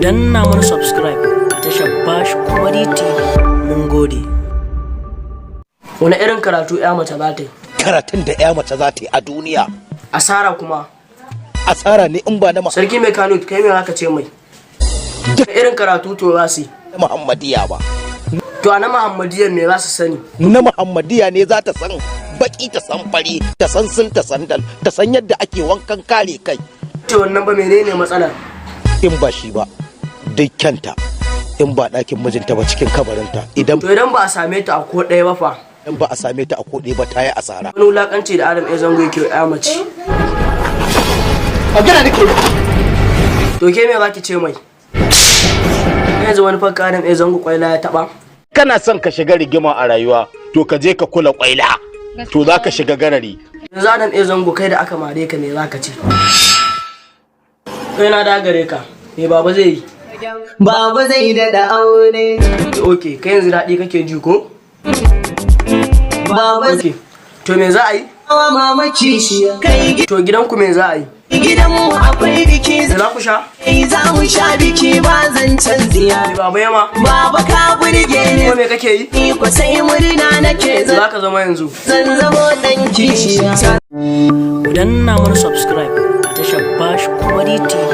Danna mana subscribe a tashar Bash Comedy TV. Mun gode. Wani irin karatu ya mace za ta yi? Karatun da ya mace za ta yi a duniya Asara kuma. Asara ne in ba na Sarki mai Kano, kai me zaka ce mai? Wani irin karatu to za su yi? Muhammadiya ba. To, a na Muhammadiyyar me za su sani? Na Muhammadiya ne za ta san baki, ta san fari, ta san sil, ta san dal, ta san yadda ake wankan kare kai. To, wannan ba menene matsalar? In ba shi ba, duk kyanta, in ba ɗakin mijinta ba, cikin kabarinta idan To, idan ba a same ta a ko ɗaya ba fa? In ba a same ta a koɗe ba, ta yi asara. Wani wulakanci da Adam A Zango yake wa ya mace. Magana nake. To, ke me zaki ce mai? Yanzu wani fakka Adam A Zango kwaila ya taba. Kana son ka shiga rigima a rayuwa, to ka je ka kula kwaila, to za ka shiga garari. Yanzu Adam A Zango, kai da aka mare ka, me zaka ce? Kai, na da gare ka, me baba zai yi? Baba zai daɗa aure. Ok, kai yanzu daɗi kake ji ko? Baba zai Ok, to me za a yi? wa mama kishiya. Kai. To, gidanku me za a yi? Gidanmu akwai biki. Me za ku sha? Zai za mu sha biki, ba zancen tsiya. Me baba yama? Baba, ka burge ni. Ko me kake yi? Ni ko sai murna nake. Za ka zama yanzu. Zan zamo ɗan kishiya. Ku danna mana subscribe a tashar Bash Comedy TV.